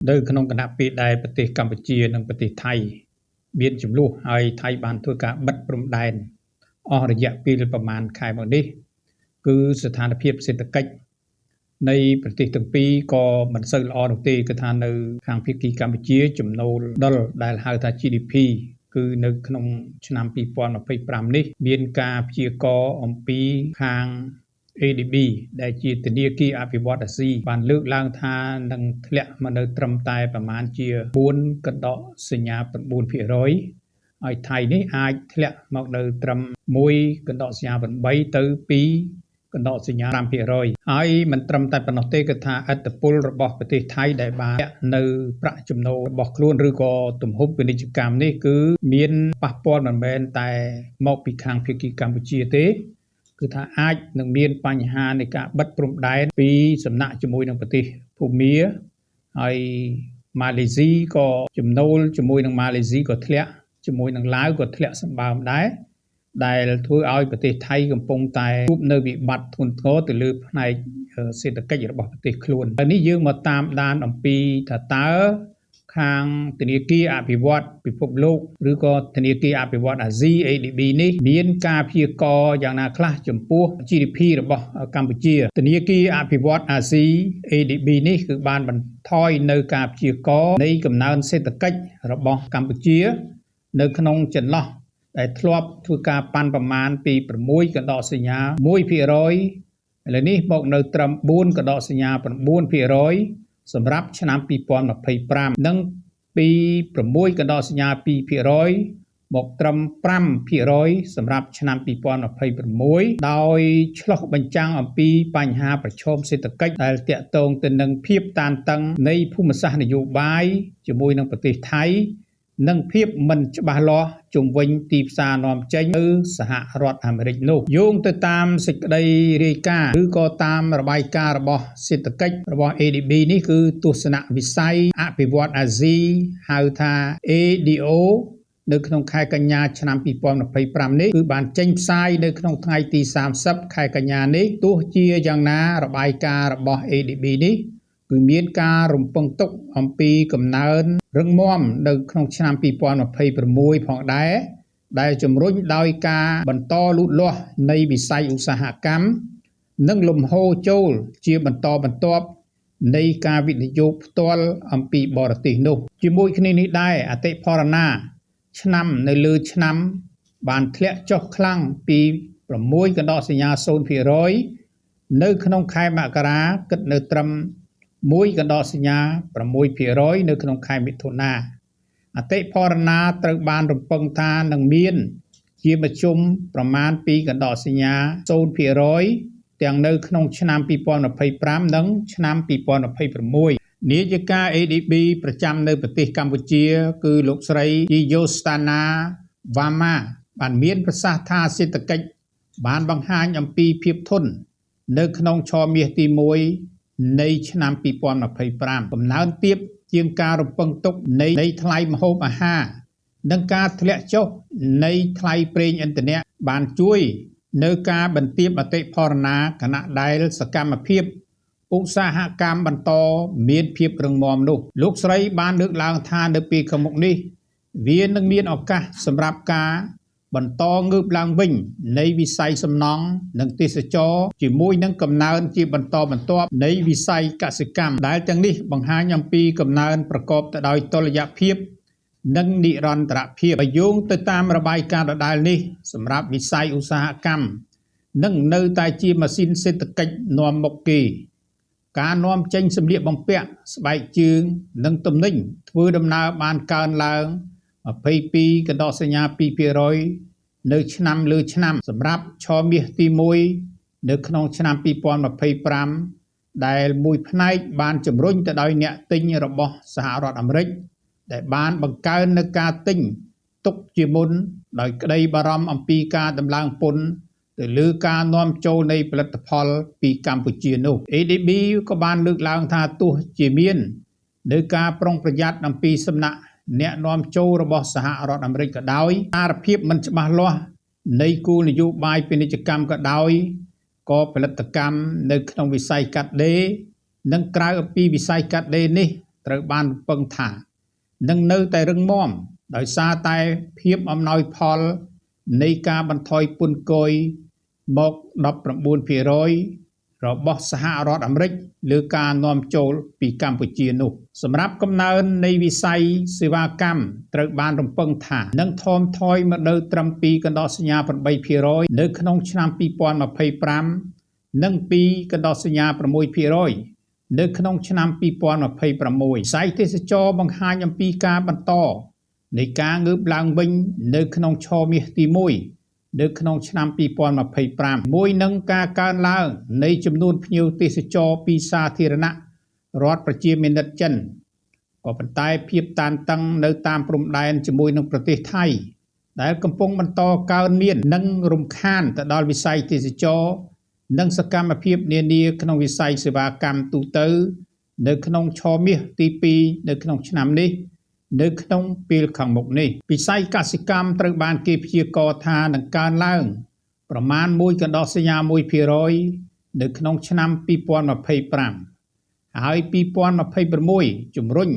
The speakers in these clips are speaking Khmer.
នៅក្នុងគណៈពេលដែលប្រទេសកម្ពុជានិងប្រទេសថៃមានចំនួនហើយថៃបានធ្វើការបិទព្រំដែនអស់រយៈពេលប្រមាណខែមកនេះគឺស្ថានភាពសេដ្ឋកិច្ចនៃប្រទេសទាំងពីរក៏មិនសូវល្អនោះទេគឺថានៅខាងភាគីកម្ពុជាចំណូលដុលដែលហៅថា GDP គឺនៅក្នុងឆ្នាំ2025នេះមានការព្យាករណ៍អំពីខាង ADB ដែលជាធនាគារអភិវឌ្ឍន៍អាស៊ីបានលើកឡើងថានឹងធ្លាក់មកនៅត្រឹមតែប្រមាណជា4កណ្ដកសញ្ញា9%ហើយថៃនេះអាចធ្លាក់មកនៅត្រឹម1កណ្ដកសញ្ញា8ទៅ2កណ្ដកសញ្ញា5%ហើយមិនត្រឹមតែប៉ុណ្ណោះទេគឺថាឥទ្ធិពលរបស់ប្រទេសថៃដែលបាននៅប្រាក់ចំណូលរបស់ខ្លួនឬក៏ទំហំពាណិជ្ជកម្មនេះគឺមានប៉ះពាល់មិនមែនតែមកពីខាងភាគីកម្ពុជាទេគឺថាអាចនឹងមានបញ្ហានៃការបិទព្រំដែនពីសំណាក់ជាមួយនឹងប្រទេសភូមាហើយម៉ាឡេស៊ីក៏ចំណូលជាមួយនឹងម៉ាឡេស៊ីក៏ធ្លាក់ជាមួយនឹងឡាវក៏ធ្លាក់សម្បើមដែរដែលធ្វើឲ្យប្រទេសថៃកំពុងតែជួបនៅវិបត្តិធ្ងន់ធ្ងរទៅលើផ្នែកសេដ្ឋកិច្ចរបស់ប្រទេសខ្លួនហើយនេះយើងមកតាមដានអំពីថាតើខាងធនាគារអភិវឌ្ឍពិភពលោកឬក៏ធនាគារអភិវឌ្ឍអាស៊ី ADB នេះមានការព្យាករណ៍យ៉ាងណាខ្លះចំពោះ GDP របស់កម្ពុជាធនាគារអភិវឌ្ឍអាស៊ី ADB នេះគឺបានបន្ថយនៅការព្យាករណ៍នៃកំណើនសេដ្ឋកិច្ចរបស់កម្ពុជានៅក្នុងចន្លោះដែលធ្លាប់ធ្វើការប៉ាន់ប្រមាណពី6កណ្ដកសញ្ញា1%ឥឡូវនេះមកនៅត្រឹម4កណ្ដកសញ្ញា9%សម្រាប់ឆ្នាំ2025និងពី6កណ្ដកសញ្ញា2%មកត្រឹម5%សម្រាប់ឆ្នាំ2026ដោយឆ្លុះបញ្ចាំងអំពីបញ្ហាប្រឈមសេដ្ឋកិច្ចដែលតាក់ទងទៅនឹងភាពតានតឹងនៃភូមិសាស្ត្រនយោបាយជាមួយនឹងប្រទេសថៃនិងភាពមិនច្បាស់លាស់ជុំវិញទីផ្សារនាំចេញទៅសហរដ្ឋអាមេរិកនោះយោងទៅតាមសេចក្តីរាយការណ៍ឬក៏តាមរបាយការណ៍របស់សេដ្ឋកិច្ចរបស់ ADB នេះគឺទស្សនវិស័យអភិវឌ្ឍអាស៊ីហៅថា ADO នៅក្នុងខែកញ្ញាឆ្នាំ2025នេះគឺបានចេញផ្សាយនៅក្នុងថ្ងៃទី30ខែកញ្ញានេះទោះជាយ៉ាងណារបាយការណ៍របស់ ADB នេះគឺមានការរំពឹងទុកអំពីកំណើនរឹងមាំនៅក្នុងឆ្នាំ2026ផងដែរដែលជំរុញដោយការបន្តលូតលាស់នៃវិស័យឧស្សាហកម្មនិងលំហូរចូលជាបន្តបន្ទាប់នៃការវិនិយោគផ្ទាល់អំពីបរទេសនោះជាមួយគ្នានេះដែរអតិផរណាឆ្នាំនៅលើឆ្នាំបានធ្លាក់ចុះខ្លាំងពី6កណ្ដកសញ្ញា0%នៅក្នុងខែមករាគិតនៅត្រឹម1កណ្ដកសញ្ញា6%នៅក្នុងខែមិថុនាអតិផរណាត្រូវបានរំពឹងថានឹងមានជាមធ្យមប្រមាណ2កណ្ដកសញ្ញា0%ទាំងនៅក្នុងឆ្នាំ2025និងឆ្នាំ2026នាយិកា ADB ប្រចាំនៅប្រទេសកម្ពុជាគឺលោកស្រី Yostana Vama បានមានប្រសាសន៍ថាសេដ្ឋកិច្ចបានបង្ហាញអំពីភាពធន់នៅក្នុងឆមាសទី1នៃឆ្នាំ2025កំណើនទាបជាងការរំពឹងទុកនៃថ្លៃម្ហូបអាហារនិងការធ្លាក់ចុះនៃថ្លៃប្រេងឥន្ធនៈបានជួយនៅការបន្ទាបអតិផរណាខណៈដែលសកម្មភាពឧស្សាហកម្មបន្តមានភាពរឹងមាំនោះលោកស្រីបានលើកឡើងថានៅពេលខាងមុខនេះវានឹងមានឱកាសសម្រាប់ការបន្តងើបឡើងវិញនៃវិស័យសំណង់និងទេសចរជាមួយនឹងកំណើនជាបន្តបន្ទាប់នៃវិស័យកសិកម្មដែលទាំងនេះបង្ហាញអំពីកំណើនប្រកបទៅដោយតុល្យភាពនិងនិរន្តរភាពបើយោងទៅតាមរបាយការណ៍ដដែលនេះសម្រាប់វិស័យឧស្សាហកម្មនឹងនៅតែជាម៉ាស៊ីនសេដ្ឋកិច្ចនាំមុខគេការនាំចេញសម្លៀកបំពាក់ស្បែកជើងនិងទំនិញធ្វើដំណើរបានកើនឡើង22កណ្ដកសញ្ញា2%នៅឆ្នាំលើឆ្នាំសម្រាប់ឆមាសទី1នៅក្នុងឆ្នាំ2025ដែលមួយផ្នែកបានជំរុញទៅដោយអ្នកទិញរបស់សហរដ្ឋអាមេរិកដែលបានបង្កើននៅការទិញទុកជាមុនដោយក្តីបារម្ភអំពីការដំឡើងពន្ធទៅលើការនាំចូលនៃផលិតផលពីកម្ពុជានោះ ADB ក៏បានលើកឡើងថាទោះជាមាននៅការប្រុងប្រយ័ត្នអំពីសំណាក់អ្នកនាំចូលរបស់សហរដ្ឋអាមេរិកក៏ដោយសារភាពមិនច្បាស់លាស់នៃគោលនយោបាយពាណិជ្ជកម្មក៏ដោយក៏ផលិតកម្មនៅក្នុងវិស័យកាត់ដេរនិងក្រៅអំពីវិស័យកាត់ដេរនេះ ត្រូវបានរំពឹងថានឹងនៅតែរឹងមាំដោយសារតែភាពអំណោយផលនៃការបន្ថយពន្ធគយមក19%របស់សហរដ្ឋអាមេរិកលើការនាំចូលពីកម្ពុជានោះសម្រាប់កំណើននៃវិស័យសេវាកម្មត្រូវបានរំពឹងថានឹងថមថយមកនៅត្រឹម2.8%នៅក្នុងឆ្នាំ2025និង2.6%នៅក្នុងឆ្នាំ2026វិស័យទេសចរបង្ហាញអំពីការបន្តនៃការងើបឡើងវិញនៅក្នុងឆមាសទី1នៅក្នុងឆ្នាំ2025មួយនឹងការកើនឡើងនៃចំនួនភ្ញៀវទេសចរពីសាធារណរដ្ឋប្រជាមានិតចិនក៏ប៉ុន្តែភាពតានតឹងនៅតាមព្រំដែនជាមួយនឹងប្រទេសថៃដែលកំពុងបន្តកើនមាននិងរំខានទៅដល់វិស័យទេសចរនិងសកម្មភាពនានាក្នុងវិស័យសេវាកម្មទូទៅនៅក្នុងឆមាសទី2នៅក្នុងឆ្នាំនេះនៅក្នុងពេលខាងមុខនេះវិស័យកសិកម្មត្រូវបានគេព្យាករណ៍ថានឹងកើនឡើងប្រមាណ1.1%នៅក្នុងឆ្នាំ2025ហើយ2026ជំរុញ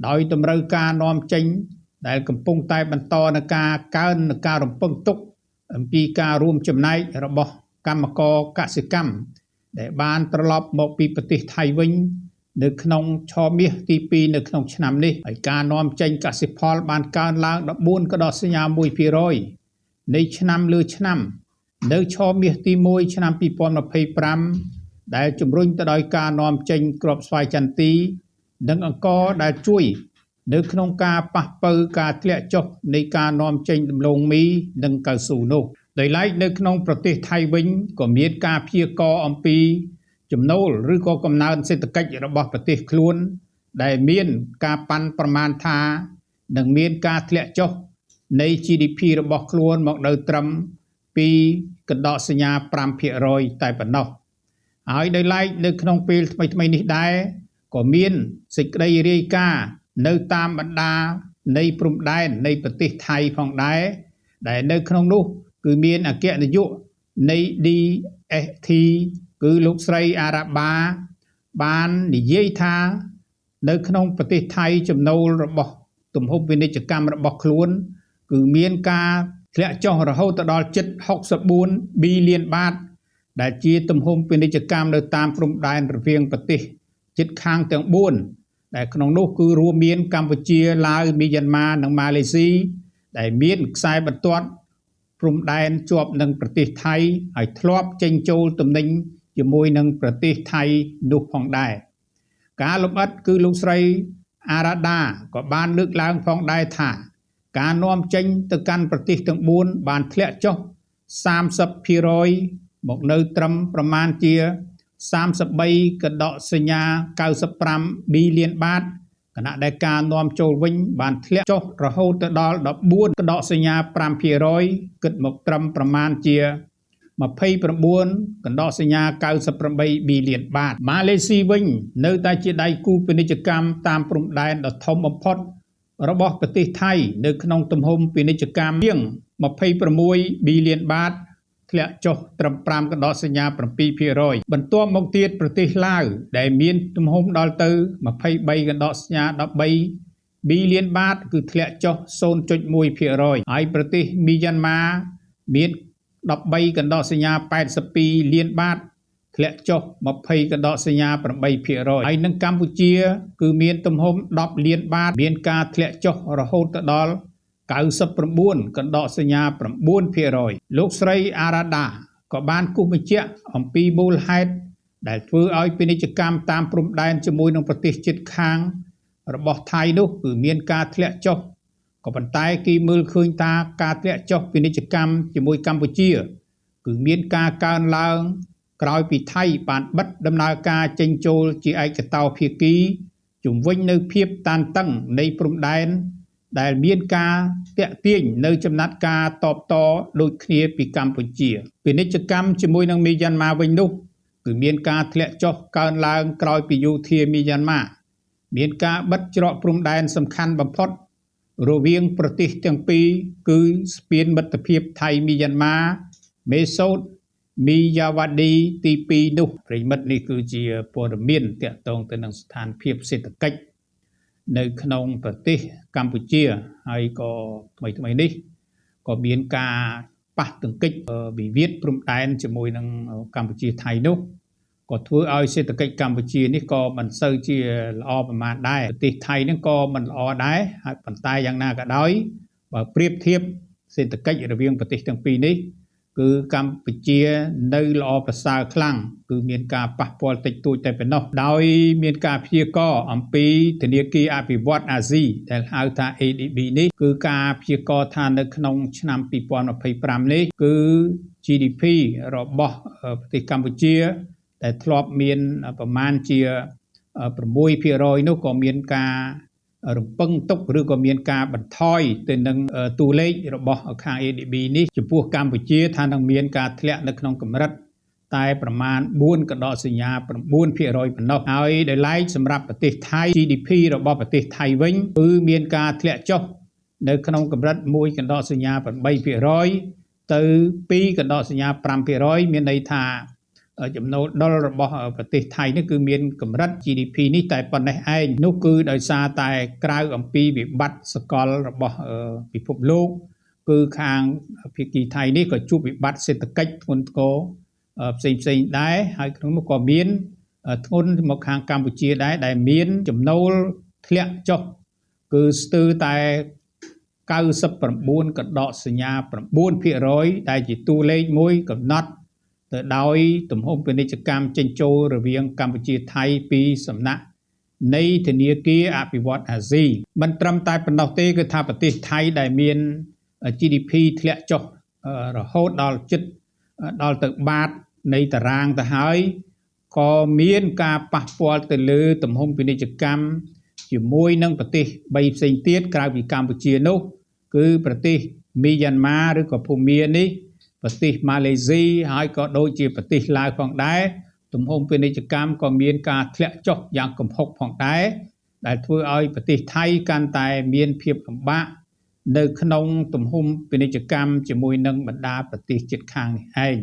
ដោយតម្រូវការនាំចេញដែលកំពុងតែបន្តនឹងការកើននឹងការរំពឹងទុកអំពីការរួមចំណែករបស់កម្មករកសិកម្មដែលបានត្រឡប់មកពីប្រទេសថៃវិញនៅក្នុងឆមាសទី2នៅក្នុងឆ្នាំនេះហើយការនាំចេញកសិផលបានកើនឡើង14.1%នៃឆ្នាំលើឆ្នាំនៅឆមាសទី1ឆ្នាំ2025ដែលជំរុញទៅដោយការនាំចេញគ្រាប់ស្វាយចន្ទីនិងអង្ករដែលជួយនៅក្នុងការប៉ះប៉ូវការធ្លាក់ចុះនៃការនាំចេញដំឡូងមីនិងកៅស៊ូនោះដោយឡែកនៅក្នុងប្រទេសថៃវិញក៏មានការព្យាករណ៍អំពីចំណូលឬក៏កំណើនសេដ្ឋកិច្ចរបស់ប្រទេសខ្លួនដែលមានការប៉ាន់ប្រមាណថានឹងមានការធ្លាក់ចុះនៃ GDP របស់ខ្លួនមកនៅត្រឹម2.5%តែប៉ុណ្ណោះហើយដោយឡែកនៅក្នុងពេលថ្មីៗនេះដែរក៏មានសេចក្តីរាយការណ៍នៅតាមបណ្ដានៃព្រំដែននៃប្រទេសថៃផងដែរដែលនៅក្នុងនោះគឺមានអគ្គនាយកនៃ DST គឺលោកស្រីអារ៉ាបាបាននិយាយថានៅក្នុងប្រទេសថៃចំណូលរបស់ទំហំពាណិជ្ជកម្មរបស់ខ្លួនគឺមានការធ្លាក់ចុះរហូតដល់ជិត64ប៊ីលានបាតដែលជាទំហំពាណិជ្ជកម្មនៅតាមព្រំដែនរវាងប្រទេសជិតខាងទាំង4ដែលក្នុងនោះគឺរួមមានកម្ពុជាឡាវមីយ៉ាន់ម៉ានិងម៉ាឡេស៊ីដែលមានខ្សែបន្ទាត់ព្រំដែនជាប់នឹងប្រទេសថៃហើយធ្លាប់ចេញចូលទំនិញជាមួយនឹងប្រទេសថៃនោះផងដែរការលម្អិតគឺលោកស្រីអារ៉ាដាក៏បានលើកឡើងផងដែរថាការនាំចេញទៅកាន់ប្រទេសទាំង4បានធ្លាក់ចុះ30%មកនៅត្រឹមប្រមាណជា 33.95 ប៊ីលានបាតខណៈដែលការនាំចូលវិញបានធ្លាក់ចុះរហូតទៅដល់14.5%គិតមកត្រឹមប្រមាណជា 29.98 ប៊ីលានបាតម៉ាឡេស៊ីវិញនៅតែជាដៃគូពាណិជ្ជកម្មតាមព្រំដែនដ៏ធំបំផុតរបស់ប្រទេសថៃនៅក្នុងទំហំពាណិជ្ជកម្មជាង26ប៊ីលានបាតធ្លាក់ចុះត្រឹម5.7%បន្ទាប់មកទៀតប្រទេសឡាវដែលមានទំហំដល់ទៅ23.13ប៊ីលានបាតគឺធ្លាក់ចុះ0.1%ហើយប្រទេសមីយ៉ាន់ម៉ាមាន13.82លានបាតធ្លាក់ចុះ20.8%ហើយនឹងកម្ពុជាគឺមានទំហំ10លានបាតមានការធ្លាក់ចុះរហូតដល់99.9%លោកស្រីអារ៉ាដាក៏បានគូសបញ្ជាក់អំពីមូលហេតុដែលធ្វើឲ្យពាណិជ្ជកម្មតាមព្រំដែនជាមួយនឹងប្រទេសជិតខាងរបស់ថៃនោះគឺមានការធ្លាក់ចុះក៏ប៉ុន្តែគេមើលឃើញថាការធ្លាក់ចុះពាណិជ្ជកម្មជាមួយកម្ពុជាគឺមានការកើនឡើងក្រោយពីថៃបានបិទដំណើរការចេញចូលជាឯកតោភាគីជំវិញនៅភាពតានតឹងនៃព្រំដែនដែលមានការទាក់ទាញនៅចំណាត់ការតបតដូចគ្នាពីកម្ពុជាពាណិជ្ជកម្មជាមួយនឹងមីយ៉ាន់ម៉ាវិញនោះគឺមានការធ្លាក់ចុះកើនឡើងក្រោយពីយោធាមីយ៉ាន់ម៉ាមានការបិទច្រកព្រំដែនសំខាន់បំផុតរវាងប្រទេសទាំងពីរគឺស្ពានមិត្តភាពថៃមីយ៉ាន់ម៉ាមេសូតមីយ៉ាវ៉ាឌីទី2នោះប្រិយមិត្តនេះគឺជាព័ត៌មានទាក់ទងទៅនឹងស្ថានភាពសេដ្ឋកិច្ច នៅក្នុងប្រទេសកម្ពុជាហើយក៏ថ្មីថ្មីនេះក៏មានការប៉ះទង្គិចវិវាទព្រំដែនជាមួយនឹងកម្ពុជាថៃនោះក៏ធ្វើឲ្យសេដ្ឋកិច្ចកម្ពុជានេះក៏មិនសូវជាល្អប្រមាណដែរប្រទេសថៃនឹងក៏មិនល្អដែរហើយប៉ុន្តែយ៉ាងណាក៏ដោយបើប្រៀបធៀបសេដ្ឋកិច្ចរវាងប្រទេសទាំងពីរនេះគឺកម្ពុជានៅល្អប្រសើរខ្លាំងគឺមានការប៉ះពាល់តិចតួចតែប៉ុណ្ណោះដោយមានការព្យាករណ៍អំពីធនាគារអភិវឌ្ឍន៍អាស៊ីដែលហៅថា ADB នេះគឺការព្យាករណ៍ថានៅក្នុងឆ្នាំ2025នេះគឺ GDP របស់ប្រទេសកម្ពុជាដែលធ្លាប់មានប្រមាណជា 6% នោះក៏មានការរំពឹងទុកឬក៏មានការបន្ថយទៅនឹងតួលេខរបស់ខាង ADB នេះចំពោះកម្ពុជាថានឹងមានការធ្លាក់នៅក្នុងកម្រិតតែប្រមាណ 4.9% ប៉ុណ្ណោះហើយដោយឡែកសម្រាប់ប្រទេសថៃ GDP របស់ប្រទេសថៃវិញគឺមានការធ្លាក់ចុះនៅក្នុងកម្រិត 1.8% ទៅ 2.5% មានន័យថាចំណូលដុលរបស់ប្រទេសថៃនេះគឺមានកម្រិត GDP នេះតែប៉ុណ្ណេះឯងនោះគឺដោយសារតែក្រៅអំពីវិបត្តិសកលរបស់ពិភពលោកគឺខាងភាគីថៃនេះក៏ជួបវិបត្តិសេដ្ឋកិច្ចធ្ងន់ធ្ងរផ្សេងផ្សេងដែរហើយក្នុងនោះក៏មានធ្ងន់មកខាងកម្ពុជាដែរដែលមានចំណូលធ្លាក់ចុះគឺស្ទើរតែ 99.9% ដែលជាតួលេខមួយកំណត់ទៅដោយទំហំពាណិជ្ជកម្មចេញចូលរវាងកម្ពុជាថៃពីសំណាក់នៃធនាគារអភិវឌ្ឍន៍អាស៊ីមិនត្រឹមតែប៉ុណ្ណោះទេគឺថាប្រទេសថៃដែលមាន GDP ធ្លាក់ចុះរហូតដល់ជិតដល់ទៅបាតនៃតារាងទៅហើយក៏មានការប៉ះពាល់ទៅលើទំហំពាណិជ្ជកម្មជាមួយនឹងប្រទេស3ផ្សេងទៀតក្រៅពីកម្ពុជានោះគឺប្រទេសមីយ៉ាន់ម៉ាឬក៏ភូមានេះប្រទេសម៉ាឡេស៊ីហើយក៏ដូចជាប្រទេសឡាវផងដែរទំហំពាណិជ្ជកម្មក៏មានការធ្លាក់ចុះយ៉ាងគំហុកផងដែរដែលធ្វើឲ្យប្រទេសថៃកាន់តែមានភាពលំបាកនៅក្នុងទំហំពាណិជ្ជកម្មជាមួយនឹងបណ្ដាប្រទេសជិតខាងនេះឯង។